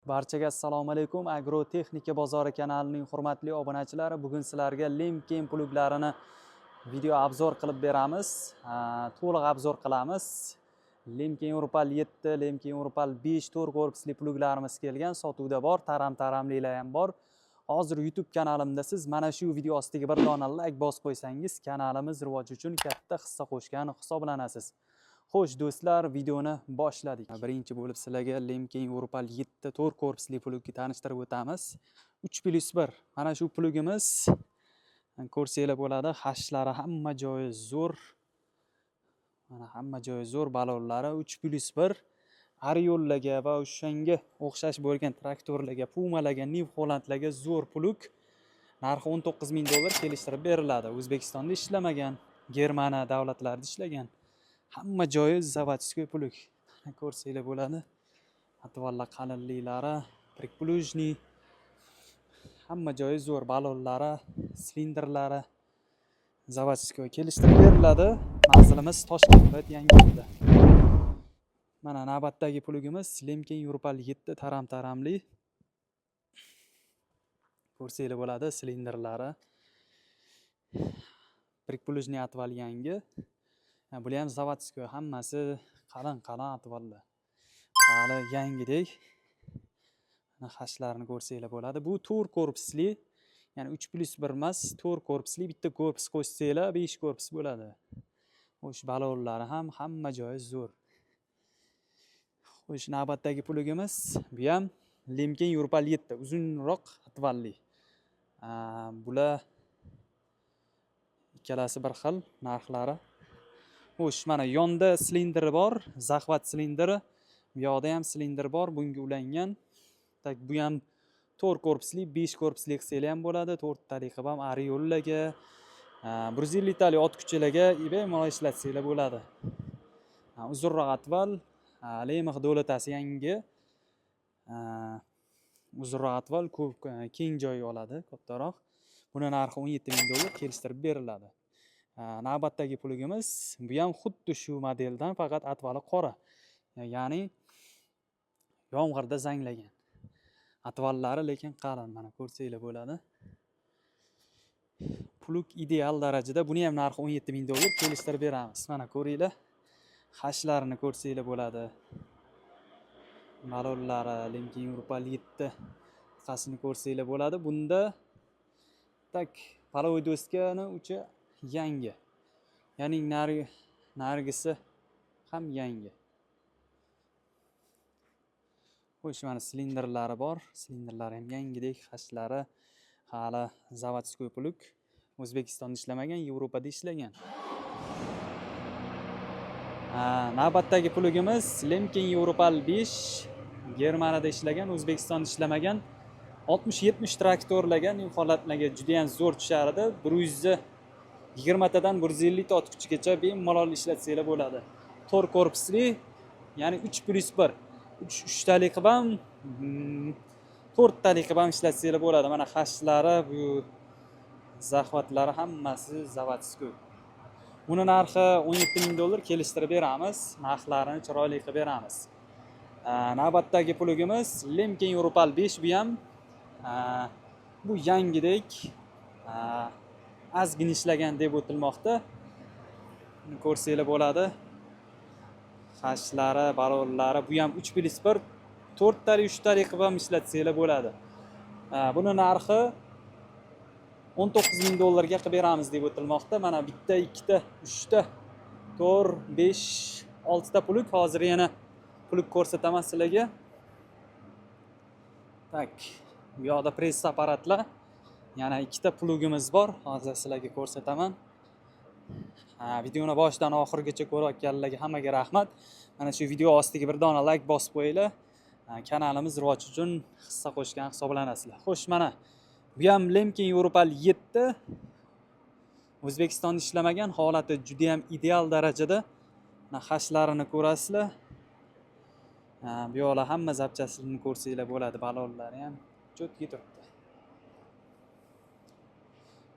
Barchaga assalomu alaykum. Agrotexnika bozori kanalining hurmatli obunachilari, bugun sizlarga Lemken pluglarini video обзор qilib beramiz. To'liq обзор qilamiz. Lemken Europal 7, Lemken Europal 5 to'rt korpusli pluglarimiz kelgan, sotuvda bor, taram-taramlilar ham bor. Hozir YouTube kanalimda siz mana shu video ostiga bir dona like bosib qo'ysangiz, kanalimiz rivoji uchun katta hissa qo'shgan hisoblanasiz. Xo'sh do'stlar, videoni boshladik. Birinchi bo'lib sizlarga Lemken Europal 7 to'rt korpusli plugni tanishtirib o'tamiz. 3+1. Mana shu plugimiz ko'rsanglar bo'ladi, hashlari hamma joyi zo'r. Mana hamma joyi zo'r, balonlari 3+1 Ariollarga va o'shanga o'xshash bo'lgan traktorlarga, Pumalarga, New Hollandlarga zo'r plug. Narxi 19 ming dollar, kelishtirib beriladi. O'zbekistonda ishlamagan, Germaniya davlatlarida ishlagan. Hamma joyi заводской plug. Ko'rsanglar bo'ladi. Отвал lar qalinliklari, прикплужный, hamma joyi zo'r, balonlari, silindrlari заводской, kelishtirib beriladi. Manzilimiz Toshkent viloyati, Yangiyo'lda. Mana navbatdagi plugimiz Lemken Europal 7 taram-taramli. Ko'rsanglar bo'ladi, silindrlari. Прикплужный отвал yangi. Bular ham заводской, hammasi qalin-qalin отвал lar. Hali yangidek. Mana hashlarini ko'rsanglar bo'ladi. Bu 4 korpusli, ya'ni 3+1 emas, 4 korpusli, bitta korpus qo'shsanglar 5 korpus bo'ladi. Xo'sh, balonlari ham hamma joyi zo'r. Xo'sh, navbatdagi plugimiz bu ham Lemken Europal 7, uzunroq отвал li. Bular ikkalasi bir xil narxlari. Xo'sh, mana yonda silindri bor, захват silindri. Bu yoqda ham silindr bor, bunga ulangan. Так, bu ham 4 korpusli, 5 korpusli qilsanglar ham bo'ladi. To'rttalik qilib ham Ariollarga, 150 talik ot kuchilarga bemalol ishlatsanglar bo'ladi. Uzunroq отвал, Lemix долото si yangi. Uzunroq отвал ko'p keng joy oladi, kattaroq. Buni narxi 17 ming dollar, kelishtirib beriladi. Navbatdagi plugimiz bu ham xuddi shu modeldan, faqat отвал i qora. Ya'ni yomg'irda zanglagan. Отвал lari lekin qalin, mana ko'rsanglar bo'ladi. Plug ideal darajada. Buni ham narxi 17 ming dollar, kelishtirib beramiz. Mana ko'ringlar. Hashlarini ko'rsanglar bo'ladi. Balonlari Lemken Europal 7 qasini ko'rsanglar bo'ladi. Bunda так половой доска ni uchi yangi. Ya'ni narigisi ham yangi. Xo'sh, mana silindrlari bor. Silindrlari ham yangidek, hashlari hali заводской plug. O'zbekistonda ishlamagan, Yevropada ishlagan. Navbatdagi plugimiz Lemken Europal 5, Germaniyada ishlagan, O'zbekistonda ishlamagan. 60-70 traktorlarga, New Hollandlarga juda ham zo'r tushardi. 120 tadan 150 ta ot kuchigacha bemalol ishlatsanglar bo'ladi. 4 korpusli, ya'ni 3+1. 3 uchtalik qilib ham, to'rttalik qilib ham ishlatsanglar bo'ladi. Mana hashlari, bu захват lari hammasi заводской. Buni narxi 17 ming dollar, kelishtirib beramiz. Narxlarini chiroyli qilib beramiz. Navbatdagi plugimiz Lemken Europal 5, bu ham bu yangidek, ozgina ishlagan deb o'tilmoqda. Buni ko'rsanglar bo'ladi. Hashlari, balonlari, bu ham 3+1, to'rttalik, uchtalik qilib ham ishlatsanglar bo'ladi. Buni narxi 19 ming dollarga qilib beramiz deb o'tilmoqda. Mana bitta, ikkita, uchta, to'rt, besh, oltita plug. Hozir yana plug ko'rsataman sizlarga. Так, bu yoqda press apparatlar. Yana ikkita plugimiz bor. Hozir sizlarga ko'rsataman. Ha, videoni boshidan oxirigacha ko'rayotganlarga hammaga rahmat. Mana shu video ostiga bir dona like bosib qo'yinglar. Ha, kanalimiz rivoji uchun hissa qo'shgan hisoblanasizlar. Xo'sh, mana bu ham Lemken Europal 7, O'zbekistonda ishlamagan, holati juda ham ideal darajada. Mana hashlarini ko'rasizlar. Ha, bu yoqlar hamma запчасть ini ko'rsanglar bo'ladi, balonlari ham cho'tki turibdi.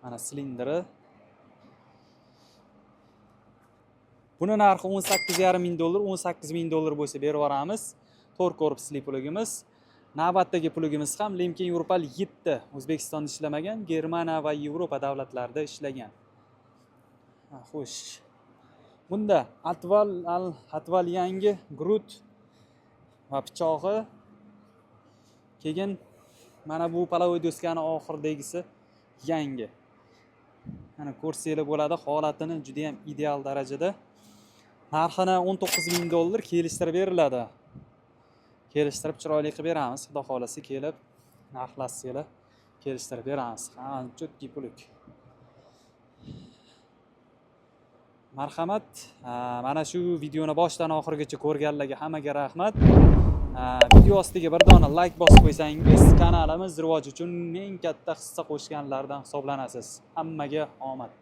Mana silindri. Buni narxi 18,5 ming dollar, 18 ming dollar bo'lsa berib yuboramiz. To'rt korpusli plugimiz. Navbatdagi plugimiz ham Lemken Yurpal 7, O'zbekistonda ishlamagan, Germaniya va Yevropa davlatlarida ishlagan. Xo'sh. Bunda Atval al Atval yangi, груд va pichog'i. Keyin mana bu половой doskani oxiridagisi yangi. Mana, ko'rsanglar bo'ladi, holatini juda ham ideal darajada. Narxini 19 ming dollar, kelishtirib beriladi. Kelishtirib, chiroyli qilib beramiz. Xudo xohlasa, kelib narxlashsanglar, kelishtirib beramiz. Ha, четкий плуг. Marhamat, mana shu videoni boshidan oxirigacha ko'rganlarga hammaga rahmat. Video ostiga bir dona layk bosib qo'ysangiz, kanalimiz rivoji uchun eng katta hissa qo'shganlardan hisoblanasiz. Hammaga omad.